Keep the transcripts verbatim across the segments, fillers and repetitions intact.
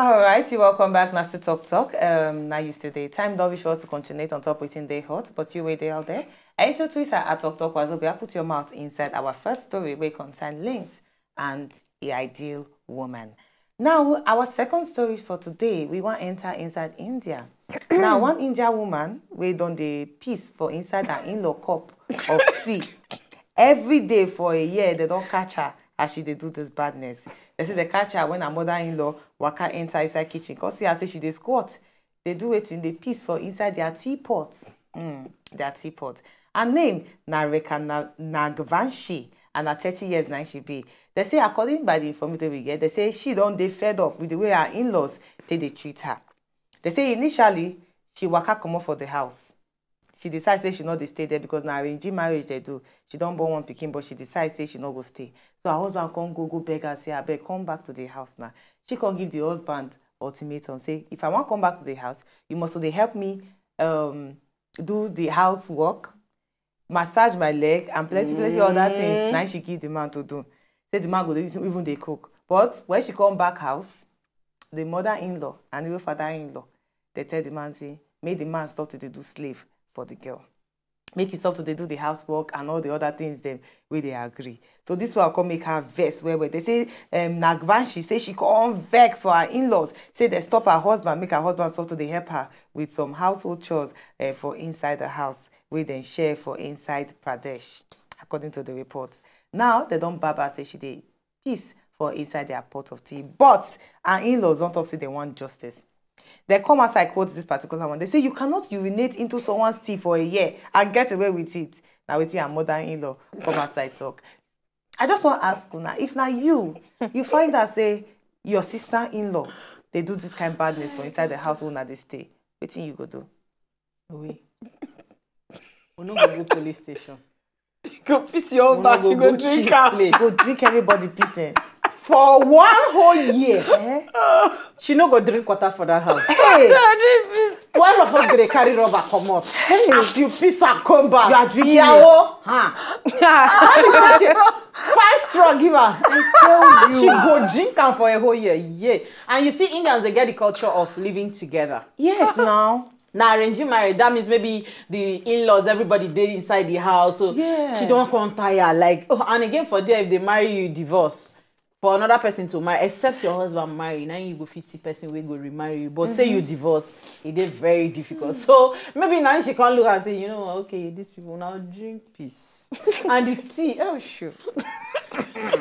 All right, you welcome back, Nasty Talk Talk. Um, now you still the time, don't be sure to continue on top waiting day hot, but you wait there out there. And to Twitter at Talk Talk Wazobia, put your mouth inside our first story, we concern links and the ideal woman. Now, our second story for today, we want enter inside India. Now, one India woman, we done the piece for inside her in-law cup of tea. Every day for a year, they don't catch her as she they do this badness. They say they catch her when her mother-in-law waka enter inside kitchen. Cause see, I say she dey squat. They do it in the piece for inside their teapot. Mm, their teapot. Her name na Reka Na- Nagvanshi, and na thirty years now she be. They say, according by the information we get, they say she don't dey fed up with the way her in-laws take dey treat her. They say initially she waka comot for the house. She decide say she no dey stay there because na arranged marriage they do. She don't born one pikin, but she decide say she no go stay. So her husband come go go beg her say, "Abeg, come back to the house now." She come give the husband ultimatum say, "If I wan come back to the house, you must dey help me um do the housework, massage my leg, and plenty plenty other things." Now she give the man to do. Say the man go dey even dey cook. But when she come back house, the mother-in-law and the father-in-law, they tell the man say make the man stop to dey do slave for the girl. Make he stop to dey do the housework and all the other things them wey they agree. So this one come make her vex well well. They say um, Nagvanshi say she come vex for her in-laws. Say they stop her husband, make her husband stop to dey help her with some household chores uh, for inside the house wey dem share for inside Pradesh, according to the report. Now they don't baba say she dey peace for inside their pot of tea. But her in-laws don't talk say they want justice. They come outside quote this particular one. They say you cannot urinate into someone's tea for a year and get away with it. Now waiting her mother-in-law come outside talk. I just want to ask una if now you you find out say your sister-in-law they do this kind of badness for inside the house owner they stay. Wetin you go do? We. We no go go police station. You go piss your own back, you go drink am. She go drink everybody piss eh? For one whole year, Eh? She no go drink water for that house. Hey, One of us go dey carry rubber comot. As you piss and come back. You are drinking Yawo, huh? Fine straw give her. She go drink am for a whole year. Yeah. And you see, Indians, they get the culture of living together. Yes, now. Now, arranging marriage, that means maybe the in-laws, everybody dey inside the house. So Yes. She don't come tire. Like, oh, and again, for there, if they marry you, divorce. For another person to marry, except your husband marry, now you go fit see person wey go remarry you. But say you divorce, it is very difficult. So maybe now she can't look and say, you know, okay, these people now drink peace. And the tea, oh sure.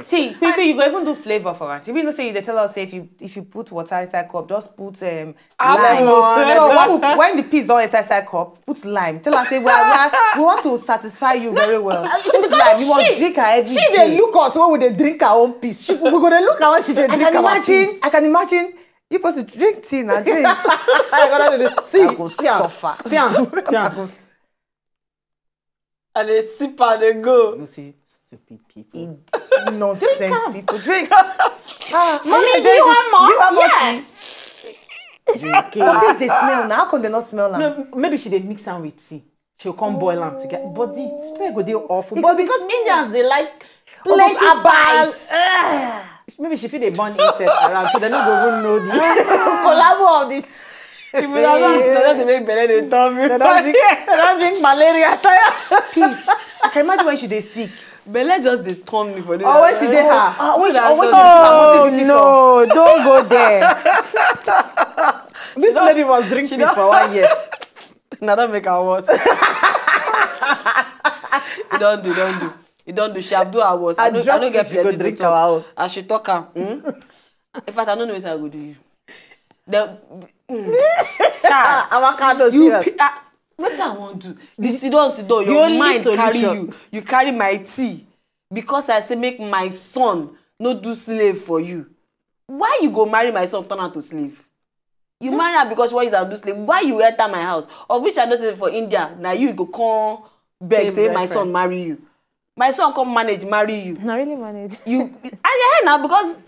See, people, you go even do flavor for her. She be no say they tell us say if you if you put water inside cup, just put um, lime. Apple. So when, we, when the piece don't enter inside cup, put lime. Tell her say well, well, we want to satisfy you very well. Put lime. You want she- drink her every She day. Dey look us when we dey drink our own piece. She, we go dey look her when she dey I drink can our imagine. Piece. I can imagine. You supposed to drink tea and drink. I go dey see. I go See am. Suffer. See am. See am. And they sip and they go. You see stupid people. Nonsense people. Drink. Mommy, do you want more? Yes. But this they smell now. How come they not smell now? No, maybe she dey mix am with tea. She'll come boil am together. But the smell go dey awful. It But go be because smell. Indians they like Almost plenty abas. Spice. Maybe she feel dey burn insect around, so they no go even know the collabo of this. People that don't that don't make belly they tell me. They don't drink, they don't drink malaria tire. Peace. I can imagine when she dey sick. Belly just dey turn me for this. Or when she dey her. Oh, when she, oh, when she Oh dey sick, no! Don't go there. This lady must drink this for one year. Now don't make her worse. You don't do, don't do. You don't do. She have do her worse. I don't, I don't get She go plenty to drink talk. our own. As she talk am, hmm? In fact, I don't know what I go do you. The, the mm. Ah, avocado you syrup. pi- ah, what I want do? You sit down, sit down. The Your only mind carry solution. You. You carry my tea because I say make my son no do slave for you. Why you go marry my son turn am to slave? You marry am because you wan use am do slave. Why you enter my house? Of which I know say for India, na you go come beg Same say my reference. Son marry you. My son come manage marry you. Na really manage. You I hear now because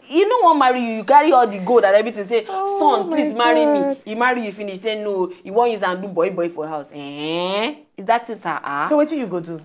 you no wan marry you. You carry all the gold and everything. Say Oh son, my please marry me. God. He marry you finish. Say no. You wan use am do boy boy for house. Eh? Is that thing sir? Ah? So what do you go do?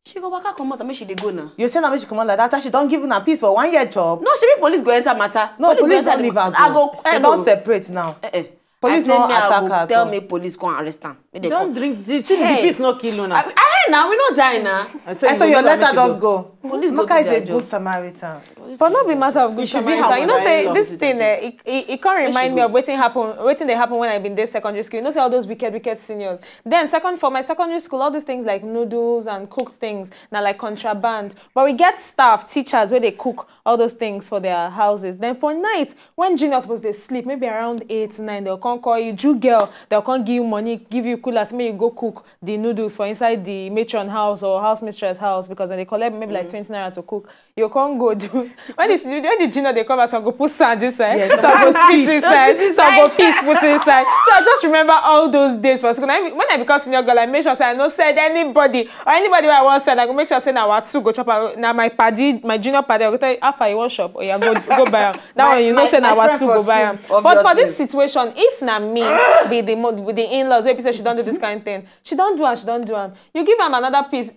She go waka comot and make she dey go now. You say na make she comot like that after she don give una peace for one year job. No, shebi police go enter matter. No, police go don leave her go. I go They I don go separate now. Eh, eh. Police I say no me, I attack go her at tell all. Make police come arrest am. Make they Don't come. drink the thing. Hey. The peace not kill una. I, I hear now, we no die now. And So you you go your tell her letter make she just go. Police go Amaka do is a their good job. Samaritan. But not be matter of good It should be Samaritan. her You know own say in-law. This thing, eh, it, it, it can't remind she me go. Of wetin happen, wetin dey happen when I been dey secondary school. You know say all those wicked, wicked seniors. Then second for my secondary school, all these things like noodles and cooked things, na like contraband. But we get staff, teachers where they cook all those things for their houses. Then for night, when junior suppose dey sleep, maybe around eight, nine, they'll come call you, Jew girl. They'll come give you money, give you coolers, make you go cook the noodles for inside the matron house or house mistress house because then they collect maybe like twenty naira to cook. You can't go do when the when the junior they come as go put sand inside, so I go spit inside, so I go piss put inside. So I just remember all those days for school. When I, when I become senior girl, I make sure say I no send anybody or anybody where I want send. I go make sure say na our two go chop am. Na my paddy, my junior paddy, I go tell you, how far you want shop? Oh yeah, go go buy am. That My- one you know my- say na my our friend two for go buy am. school, But for this obviously. Situation, if na me be the mo- with the in-laws, where people say she don't do this kind of thing, she don't do am, she don't do am. You give am another piece.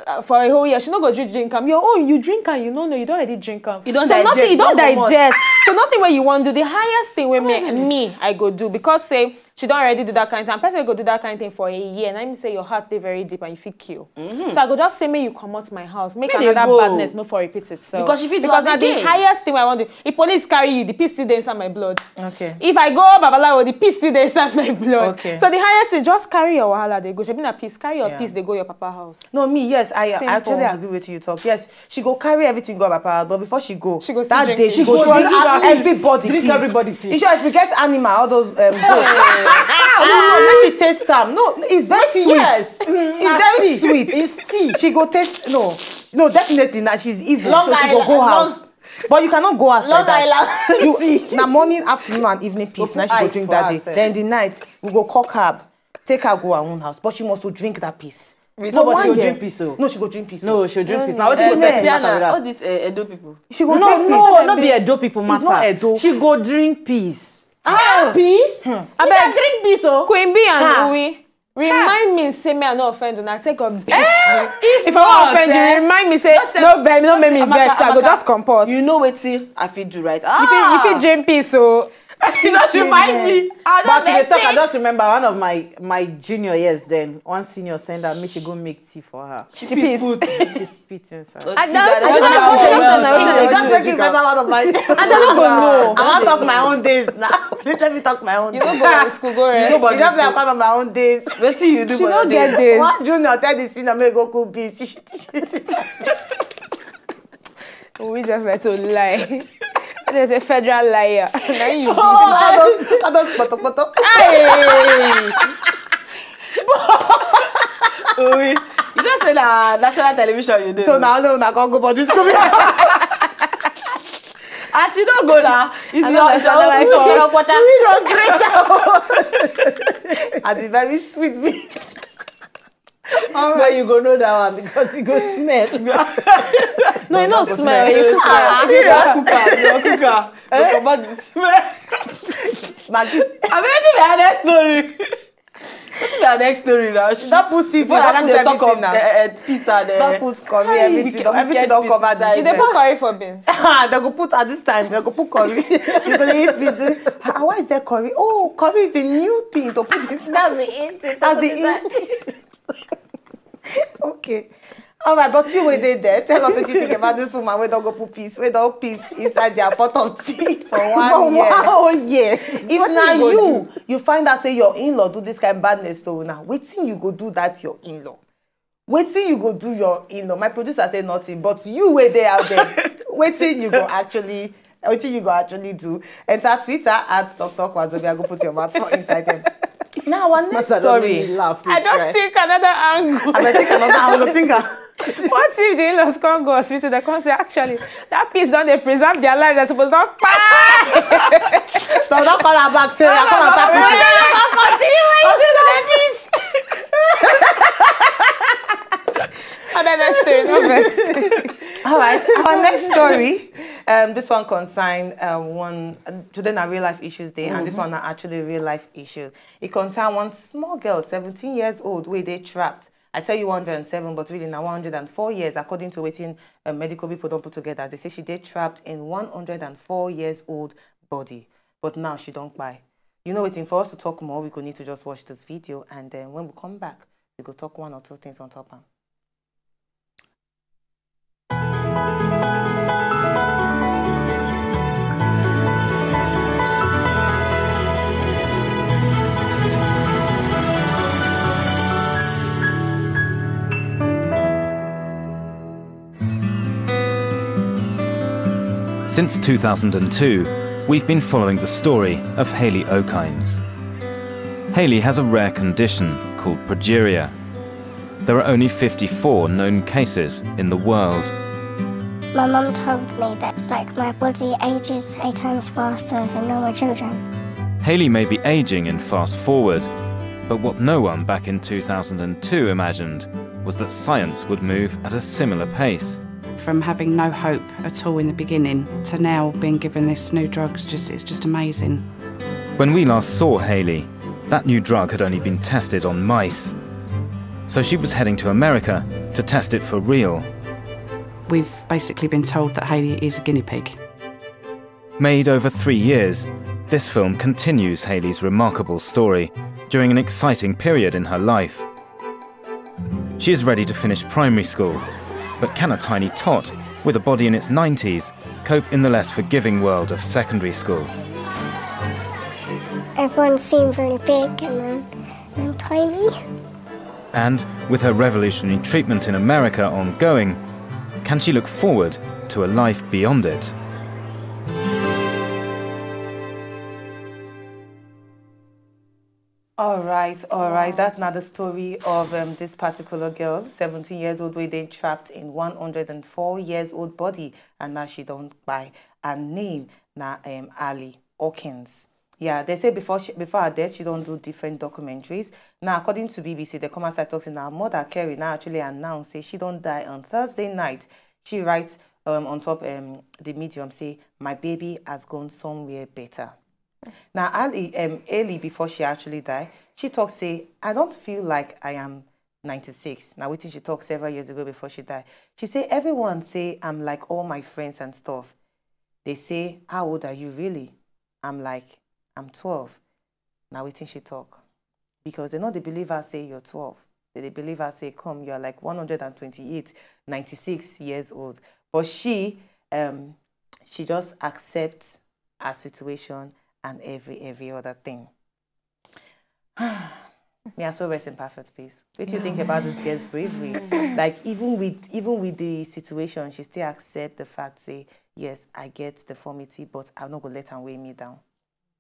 Uh, for a whole year, she no go drink drink am. Your own, you drink am, you no know, you don already drink am. You don So digest, nothing, you don don comot. Digest. So nothing wey you wan do. The highest thing wey me, me I go do because say she don already do that kind thing. Person wey go do that kind thing for a year, na him say your heart dey very deep and you fit kill. So I go just say make you comot my house, make Make they another go. Badness no for repeat itself. Because if you do Because am na the again. Highest thing wey I wan do. If police carry you, the peace still dey inside my blood. Okay. If I go babalawo, the peace still dey inside my blood. Okay. So the highest thing, just carry your wahala dey go. Shebi na peace, carry your Yeah. Peace dey go your papa house. No, me, yes, I, I Simple. Actually agree with you, talk. Yes, she go carry everything go her papa house, but before she go, She go still that drink day it. She go She go drink drink am. Everybody Drink peace. Everybody peace. In short, if you get animal, all those um, goats, ah, no, no, make she taste am. No, it's very sweet. Mm, It's very tea. Sweet. It's tea. She go taste no, no, definitely now she's evil, Long so she go Island, go Long- house. But you cannot go house Long like that. Island. You, na morning, afternoon, and evening peace. Go Now put she go ice drink for that her day. sef. Then the night we go call cab, take her go her own house, but she must to drink that peace. Wait, No, but she one go year. Drink peace o. No, she go drink peace. No, she go drink No, peace. no. Now what Eh, you go say Messiana, matter all that? These eh, Edo people. She go No, drink peace. no, no be Edo people matter. It's not Edo. She go drink peace. Ah, peace? I beg drink peace o. Queen B and Ha. Uwi, remind me say me I no offend una, take God beg. If If I wan offend you, remind me say no beg, no make me vex. I go just comport. You know wetin I fit do, right? Ah, You fit, you fit drink peace o. You don't remind me. I But just you dey talk, I say- just remember one of my my junior years then, one senior send her make she go make tea for her. She peace put. She spit inside. I don't- I don't know. Just make you remember one of my. I don't go know. I wan talk my own days now. Please let me talk my own. You no Days. Go school, go rest. You go It's just like one of my own days. Wetin you do She for no your get days? this. One junior tell the senior make go cook beans. She shit, she shit. We just like to lie. There's a federal liar. Now you. All those, all those poto poto. Hey! Uwi, you know say na national television you dey. So now no, na go go for this coming. As you don't go now, it's I your know it's your that's own another people. thing. At the very sweet beans. But you go know that one because you go smell. No, you no smell. You You cook cook am. am. You cook am. You cook am. You comot the smell. Maggi. I mean, wetin be her next story? Wetin be her next story now? She Don't put season, Before don't I put dey talk of everything now. eh, eh, peace and eh, Don't put curry, Hi, everything, wicked- don't- everything wicked don't people cover side. You this. dey put curry for beans. Ah, they go put at this time. They go put curry. You go dey eat beans. Say, ah, why is there curry? Oh, curry is the new thing to put this. That's the in thing. That's the in. Okay. All right, but you wey dey there, tell us what you think about this woman wey don go put peace, wey don peace inside their pot of tea for one year. Oh yeah. If na you, you find out say your in-law do this kind badness to una, wetin you go do that your in-law? Wetin you go do your in-law? My producer say nothing, but you wey dey out there, wetin you go actually, wetin you go actually do? Enter Twitter at Talk Talk Wazobia, go put your mouth for inside them. Now our next story. Laugh, I just think another angle. I been think another angle. Think am. What if the in-laws come go hospital? They come say, actually, that peace don dey preserve their life. They suppose don kpai. So don't call her back. Say I come and tap you. Continue with this peace. Another story, no vex. All right, our next story. Um, this one concern um, one today na real life issues day, and this one na actually real life issues. It concern one small girl, seventeen years old, wey dey trapped I tell you one hundred and seven, but really now one hundred and four years, according to wetin, uh, medical people don put together. They say she dey trapped in one hundred and four years old body, but now she don kpai. You know wetin, for us to talk more, we go need to just watch this video, and then when we come back, we go talk one or two things on top am. Since two thousand and two, we've been following the story of Haley Okines. Haley has a rare condition called progeria. There are only fifty-four known cases in the world. My mum told me that it's like my body ages eight times faster than normal children. Haley may be aging in fast forward, but what no one back in two thousand and two imagined was that science would move at a similar pace. From having no hope at all in the beginning to now being given this new drug, it's just, it's just amazing. When we last saw Haley, that new drug had only been tested on mice. So she was heading to America to test it for real. We've basically been told that Haley is a guinea pig. Made over three years, this film continues Haley's remarkable story during an exciting period in her life. She is ready to finish primary school, but can a tiny tot with a body in its nineties cope in the less forgiving world of secondary school? Everyone seemed really big and then and tiny. And with her revolutionary treatment in America ongoing, can she look forward to a life beyond it? All right, all right. That's not the story of um, this particular girl, seventeen years old, where they trapped in one hundred and four years old body, and now she don't buy a name. Now, um, Ali Hawkins. Yeah, they say before she, before her death, she don't do different documentaries. Now, according to B B C, the come outside talks in her mother, Kerry, now actually announced say she don't die on Thursday night. She writes um, on top um, the medium, say, "My baby has gone somewhere better." Now, Ali, um, Haley, before she actually died, she talks say, "I don't feel like I am ninety-six." Now, wetin she talked several years ago before she died. She say, "Everyone say I'm like all my friends and stuff. They say, 'How old are you really?' I'm like, 'I'm twelve.'" Now, wetin she talk? Because they know they believe her say you're twelve. They, they believe her say, "Come, you're like one hundred and twenty-eight, ninety-six years old." But she, um, she just accepts her situation and every, every other thing. May I so rest in perfect peace. What do you think about this girl's bravery? Like, even with, even with the situation, she still accept the fact, say, "Yes, I get deformity, but I'm not gonna let her weigh me down."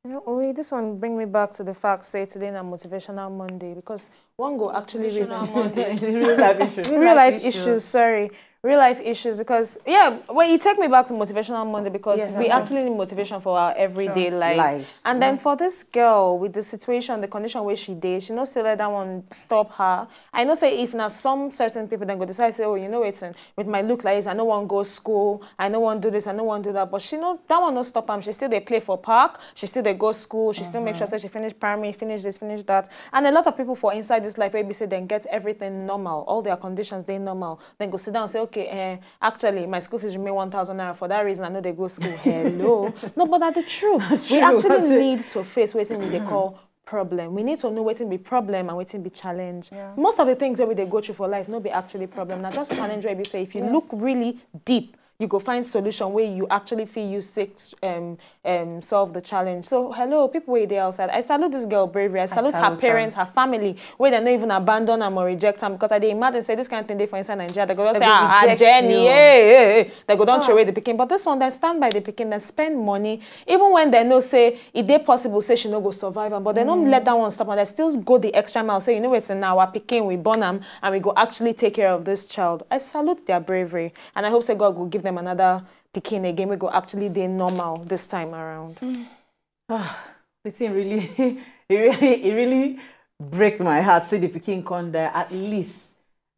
You know, Owe, this one bring me back to the fact say today na motivational Monday, because one go actually reason Motivational Monday. Real life issues. Real life issues, sorry. Real life issues, because, yeah, well, you take me back to motivational Monday, because Yes, we I know. actually need motivation for our everyday Sure. lives. Lives. And then for this girl, with the situation, the condition where she did, she no still let that one stop her. I know say if na some certain people then go decide say, "Oh, you know wetin, with my look like this, I no wan go school, I no wan do this, I no wan do that." But she no, that one no stop am. She still dey play for park, she still dey go school, she still make sure say she finish primary, finish this, finish that. And a lot of people for inside this life, maybe say dem get everything normal, all their conditions dey normal. Then go sit down say, "Okay, eh, actually, my school fees remain one thousand naira. For that reason, I no dey go school." Hello. No, but na the truth. We True. Actually need to face wetin we dey call problem. We need to know wetin be problem and wetin be challenge. Yeah. Most of the things that we dey go through for life no be actually problem. Na just challenge where we say if you look really deep, you go find solution where you actually feel you seek um, um, solve the challenge. So hello, people where they outside. I salute this girl bravery. I salute, her salute her. Parents, her family, where they no even abandon am or reject am, because I dey imagine say this kind of thing dey for inside Nigeria. They go just They say, go "Ah, ah, reject Jenny, you. hey, hey, hey." They go don throw away the pikin. But this one, they stand by the pikin, they spend money. Even when they know say it dey possible say she no go survive am, but they no let that one stop am. They still go the extra mile. Say, "You know wetin, na our pikin, we born am and we go actually take care of this child." I salute their bravery, and I hope say God go give them another pikin again. We go actually dey normal this time around. Ah, the thing really, it really, it really break my heart. Say the pikin come die at least.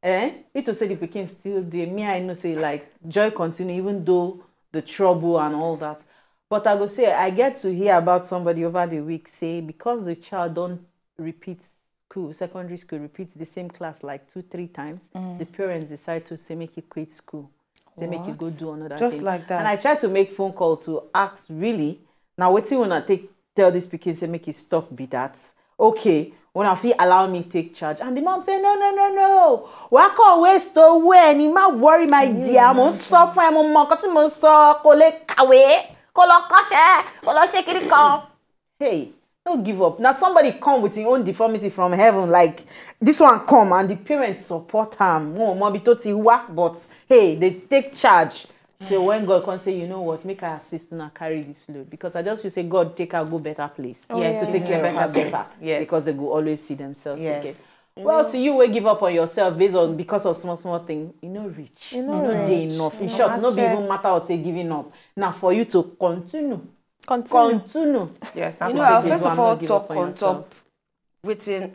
Eh? It to say the pikin still dey. Me, I know say like joy continue even though the trouble and all that. But I go say I get to hear about somebody over the week say because the child don't repeat school, secondary school, repeat the same class like two, three times, the parents decide to say make he quit school, say make he go do another thing. Just like that. And I tried to make phone call to ask really, now wetin una take tell this pikin say make he stop be that? Okay, una fit allow me take charge? And the mom say, no, no, no, no. Wa ko waste away, ni ma worry, my dear. Mo ń sọ fún ẹ, mo mọ nǹkan tí mo sọ, kò lè kàwé, kò lọ kọ́ṣẹ́, kò lọ ṣe kiri kan. Hey, no give up. Now somebody come with his own deformity from heaven, like this one come and the parents support am. Wọn ò mọ ibi tó ti wá, but hey, they take charge. Till when God come say, you know what, make I assist una carry this load. Because I just feel say God take her go better place. Oh, yes, to take care of her better. Yes. Because they go always see themselves again. Well, to you, we give up on yourself based on, because of small, small thing, you know, rich. You know, dey enough. In short, no be even matter of say giving up. Now for you to continue. Continue. Continue. Yes, you know, I'll first of all talk on top wetin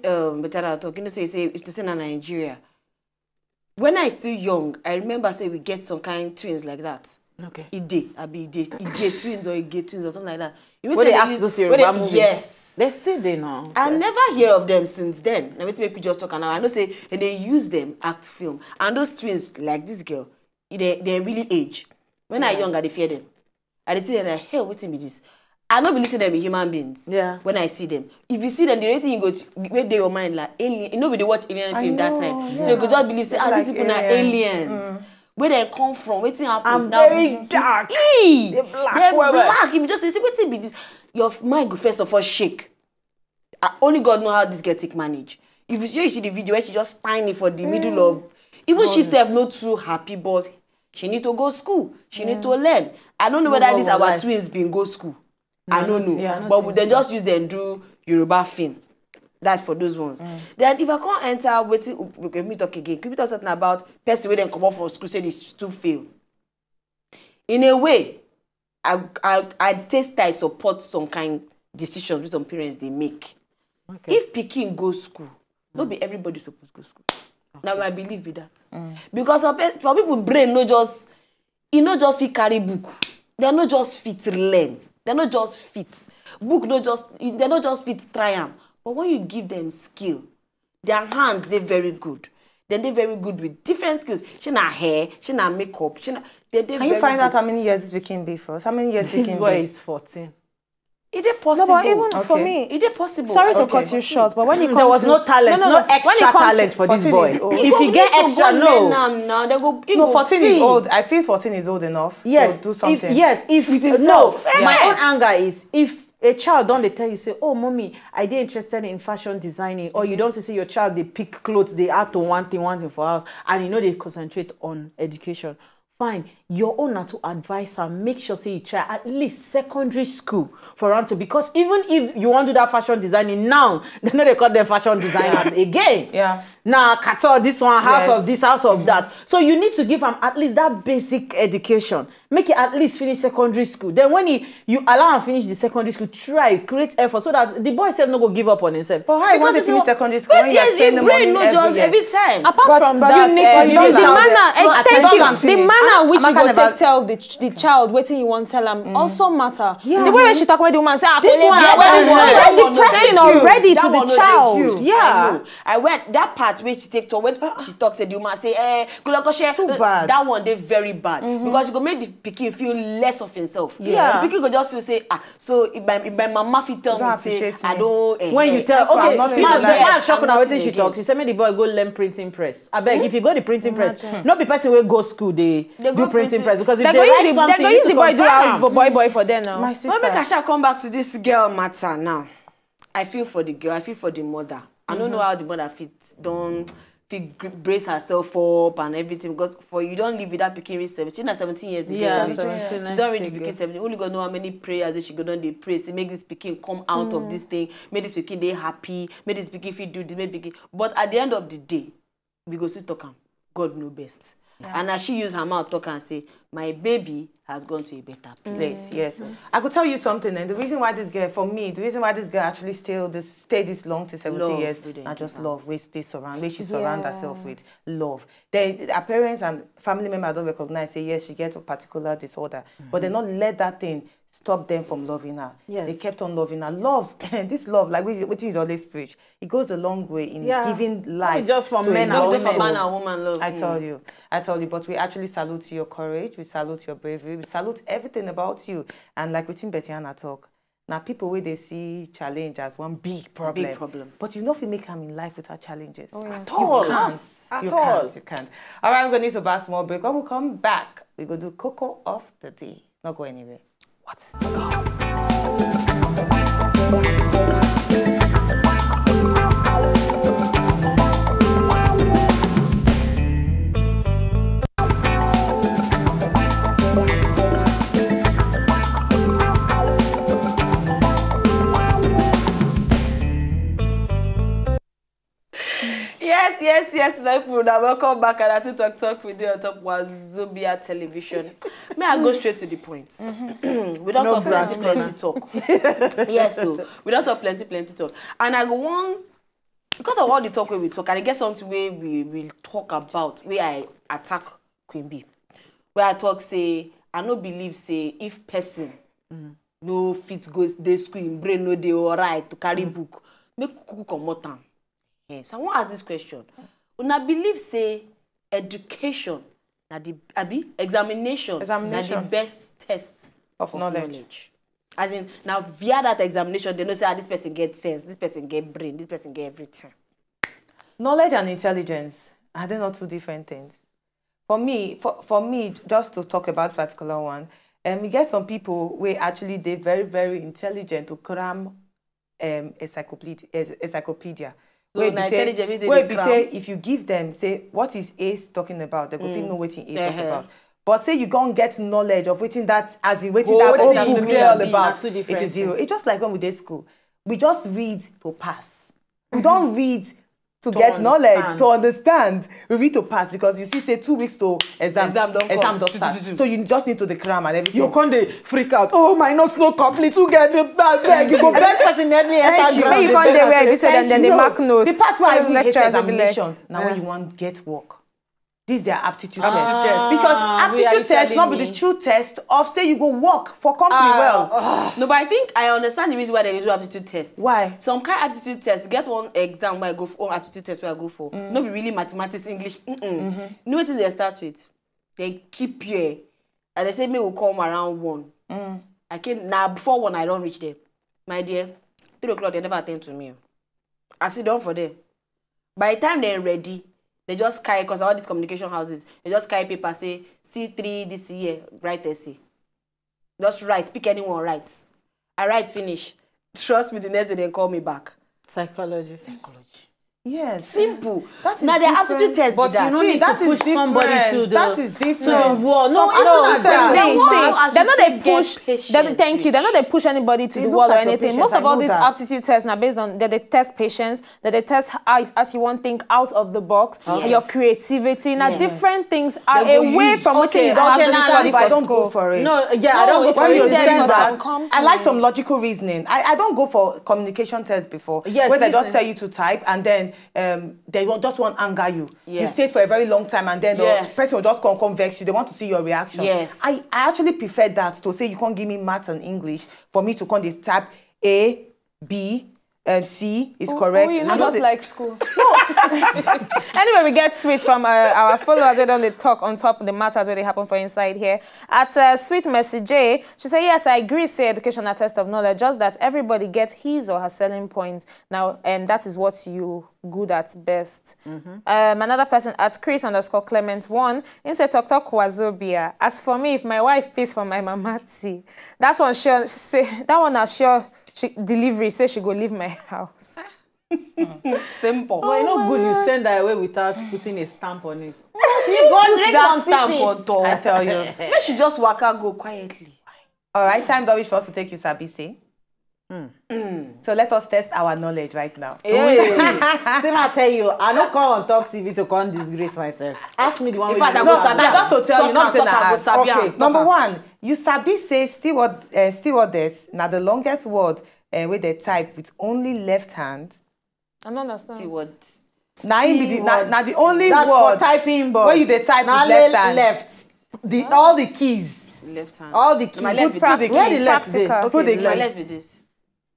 um, better talk. You know, say, say, if this in Nigeria, when I still young, I remember say we get some kind twins like that. Okay. Ide, I be Ide, Ide twins or Ige twins or something like that. You know, they act those Yoruba movies. Yes. They still they know. I never hear of them since then. Now, make we just talk now. I know say and they use them act film. And those twins, like this girl, they, they really age. When I young, I dey fear them. I dey see them like, hey, wetin be this? I no believe say them be human beings. Yeah. When I see them, if you see them, the only thing you go to, wey dey your mind like alien. You know, we dey watch alien film that time, so you go just believe say, ah, these people na aliens. Where they come from? Wetin happen? And very dark. They black. They black. If you just say, wetin be this? Your mind go first of all shake. Ah, only God know how this girl take manage. If you, you see the video where she just tiny for the middle of, even she sef no too happy, but she need to go school. She need to learn. I don't know whether these our twins been go school. I don't know. But they just use them do Yoruba film. That's for those ones. Then if I can't enter, waiting, let me talk again. Can we talk something about person where they come up from school, say they still fail? In a way, I, I, I taste I support some kind decisions which some parents they make. Okay. If pikin go school, no be everybody suppose go school. Now I believe be that. Because some, pe- some people brain no just, e no just fit carry book. They no just fit learn. They no just fit. Book no just, they no just fit try am. But when you give them skill, their hands they very good. Then they very good with different skills. She na hair, she na makeup, she na. They, they Can you find out how many years this pikin be for? How many years this pikin boy be? Is fourteen. Is it possible? No, but even for me, is it possible? Sorry to cut you short, but when it comes to, there was no talent, no, no, no, extra talent for this boy. If you get extra, no. Now they go, no, fourteen is old. I feel fourteen is old enough to do something. Yes, if, no, my own anger is if a child don't they tell you say, oh, mommy, I dey interested in fashion designing, or you don't see your child they pick clothes, they add to one thing, one thing for house, and you know they concentrate on education. Fine, your own na to advise am, make sure say you try at least secondary school for am to, because even if you want to do that fashion designing now, they know they call them fashion designers again. Yeah. Now, Kato, this one, house of this, house of that. So you need to give am at least that basic education. Make it at least finish secondary school. Then when he, you allow am finish the secondary school, try create effort so that the boy self no go give up on himself. But how he want to finish secondary school when you are spending money every year? Apart from that, the manner, thank you, the manner which you go take tell the, the child wetin you want tell am also matter. The way she talk with the woman say, ah, this one, I went depressing already to the child. Yeah. I went that part where she take to when she talk say the woman say, eh, kulokoshe. Too bad. That one they very bad because you go make the pikin feel less of himself. Yeah. The pikin go just feel say, ah, so if my, if my mama fit tell me say I don't, eh, when you tell, okay, ma shock una wetin she talk. She say make the boy go learn printing press. I beg, if you go the printing press, no be person wey go school they do printing press because if they write something, they go use the boy do house boy boy for there now. My sister, make I shall come back to this girl matter now. I feel for the girl. I feel for the mother. I don't know how the mother fit don't fit gr- brace herself up and everything because for you don't live with that pikin reach seventeen. She's not seventeen years. Yeah, seventeen. She don't reach the pikin seventeen. Only God know how many prayers that she go down dey pray. Say make this pikin come out of this thing. Make this pikin dey happy. Make this pikin fit do this. Make pikin. But at the end of the day, we go still talk am. God know best. Yeah. And as she use her mouth talk and say, my baby has gone to a better place. Yes. I could tell you something, and the reason why this girl, for me, the reason why this girl actually stay this stay this long to seventy years, I just love where they surround, where she surround herself with love. They, her parents and family members don't recognize say yes, she get a particular disorder, but they not let that thing stop them from loving her. Yes. They kept on loving her. Love, this love, like wetin you always preach, it goes a long way in yeah. giving life. Not just for men and women. Not just for man and woman love. I mm. tell you, I tell you. But we actually salute your courage. We salute your bravery. We salute everything about you. And like wetin Betty Anna talk, now people where they see challenge as one big problem. Big problem. But you know if you make them in life without challenges. Oh, yes. At all. You can't. At you all. Can't. You can't. All right, we're gonna need to buy a small break. When we come back, we go do Coco of the day. Not go anywhere. What's the call? Yes, yes, yes, my people. Now welcome back and I talk talk with you on top Wazobia television. May I go straight to the point? Mm-hmm. We don't no talk plenty, plenty talk. Yes, so we don't talk plenty, plenty talk. And I go on because of all the talk we will talk, and I get something where we will talk about where I attack Queen B. Where I talk say I no believe say if person mm. no fit go dey school, im brain no dey alright to carry mm. book, make kuku comot am. Eh, so I wan ask this question. Una believe say education na the abi examination, examination na the best test of, of knowledge. knowledge. As in, now via that examination, they know say ah, this person get sense, this person get brain, this person get everything. Knowledge and intelligence, are they not two different things? For me, for, for me, just to talk about particular one, um, you get some people where actually they're very, very intelligent to cram um, encyclopedia, encyclopedia. So wey be say, wey be say if you give them, say what is Ace talking about, they go mm. know what A uh-huh. talk about. But say you go and get knowledge of waiting that as in waiting oh, that book, book there all about. It is zero. It's just like when we did school. We just read to pass. We don't read to, to get understand. knowledge, to understand. We read to pass because you see, say two weeks to exam, exam don't exam don't start. So you just need to the cram and everything. You can't dey freak out. Oh, my notes no complete. Who get the bag? Beg you go beg person any exam. Then you can't dey where you say then then they mark notes. The part where I even hate examination. Now when you want get work. This is their aptitude ah, test. Because aptitude test not be the true test of say you go work for company ah, well. Ah. No, but I think I understand the reason why they do aptitude test. Why? Some kind aptitude test, get one exam where I go for, one aptitude test where I go for. Mm. No be really mathematics, English. Mm -mm. Mm -hmm. You know what they start with? They keep here. And they say me will come around one. Mm. I came now before one, I don't reach there. My dear, three o'clock, they never attend to me. I sit down for them. By the time they're ready, they just carry, because all these communication houses, they just carry paper, say, C three this year, write essay. Just write, pick anyone, write. I write finish. Trust me, the next day they call me back. Psychology. Psychology. Yes. Simple. Now they have to test but you know need to push somebody to the that is different. To the wall. No, no, no. They, they, they, they, they, thank you. They're not they push anybody to the wall or anything. Most of all these aptitude tests are based on that they test patience, that they test as, as you want think out of the box, yes. your creativity. Now yes. different things are away from what you don't okay, actually study for school. No, yeah, I don't go for it. I like some logical reasoning. I, I don't go for communication tests before. Yes, where they just tell you to type and then um, they will just want anger you. Yes. You stay for a very long time and then yes. the person will just come, come vex you. They want to see your reaction. Yes. I, I actually prefer that to say you can't give me math and English for me to come dey type A, B, um, C is oh, correct. Oh, you know, just like school. No. Anyway, we get sweet from uh, our followers. We don't talk on top of the matters where they happen for inside here. At uh, Sweet Mercy J, she said, yes, I agree, say education a test of knowledge, just that everybody gets his or her selling points. Now, um, that is what you good at best. Mm -hmm. um, another person at Chris underscore Clement one, he said, talk talk Wazobia. As for me, if my wife pays for my mama tea, that one sure say that one na sure she delivery say she go leave my house. Simple. But you know, good you send her away without putting a stamp on it. She go drink that stamp on top. I tell you. Make she just waka go quietly. All right, time don reach for us to take you, Sabi say. Mm. So let us test our knowledge right now. Hey. See, I tell you, I no come on top T V to come disgrace myself. Ask me the one. In fact, I go sabi. I just to tell you, not say na ask. Okay. Number one, you sabi say steward, uh, stewardess na the longest word uh, wey they type with only left hand. I don't understand. Steward. Na im be the na, na the only that's word for typing board. When you dey type na with left hand. Left. The all the keys. Left hand. All the keys. My left be Put the this. Where key. the Put left the dey? key. My left be this.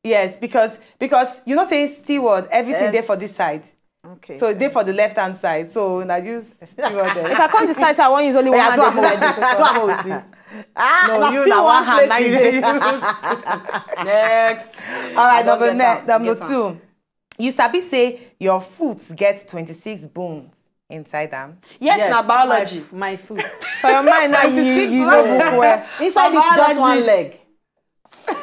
Yes, because because you know say steward, everything dey Yes. for this side. Okay. So e dey for the left hand side. So na you steward If there. I come decide say I wan use only one Yeah, hand, do dey do like this. am. Do am. See. Ah, No, na you still na one one hand. place Na you you dey. dey use. Next. All right, I don number get ne- am, number get am. two. You sabi say your foot get twenty-six bones inside am. Yes, na biology. My, my foot. For your mind now, you, you know book well. Inside is just Biology. One leg.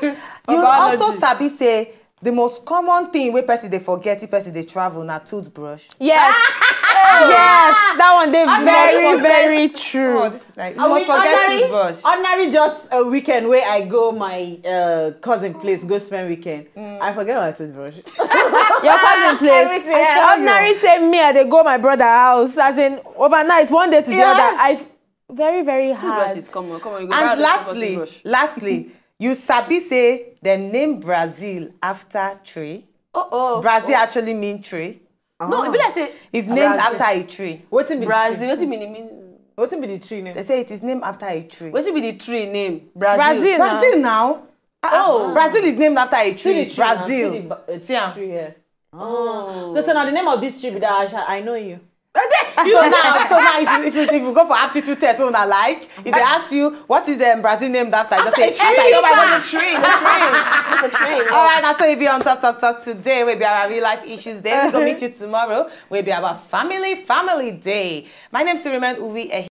You Biology. Also sabi say the most common thing wey person dey forget if person dey travel na toothbrush. Yes. Yes. That one dey very, very Oh, true. this is nice. You must forget ordinary, toothbrush. Ordinary just a weekend where I go my uh, cousin place, go spend weekend. I forget my toothbrush. Your cousin place. I tell you. Ordinary say me, I dey go my brother house. As in overnight, one day to the Yeah. other. I very, very hard. Toothbrush is common. Come on, you go buy And a responsible lastly, toothbrush. Lastly, you sabi say dem name Brazil after tree. Oh, oh. Brazil actually mean tree. No, e be like say It's named Brazil. After a tree. Wetin be Brazil. the tree? Wetin be the mean? Wetin be the tree name? They say it is named after a tree. Wetin be the tree name? Brazil. Brazil. Brazil now. Oh. Brazil is named after a tree. See the tree now. See Brazil. the ba- uh, See am. Tree here. Oh. No, so now the name of this tree be that Asha. I know you. So now, so now if, you, if, you, if you go for aptitude test, when I like, if they ask you what is um, Brazil named after, you just say After a tree. "After a tree." It's a tree. All right, that's how you be on Talk Talk Talk today. We'll be our real life issues day. We'll go meet you tomorrow. We'll be about family, family day. My name is Siriman Uwi.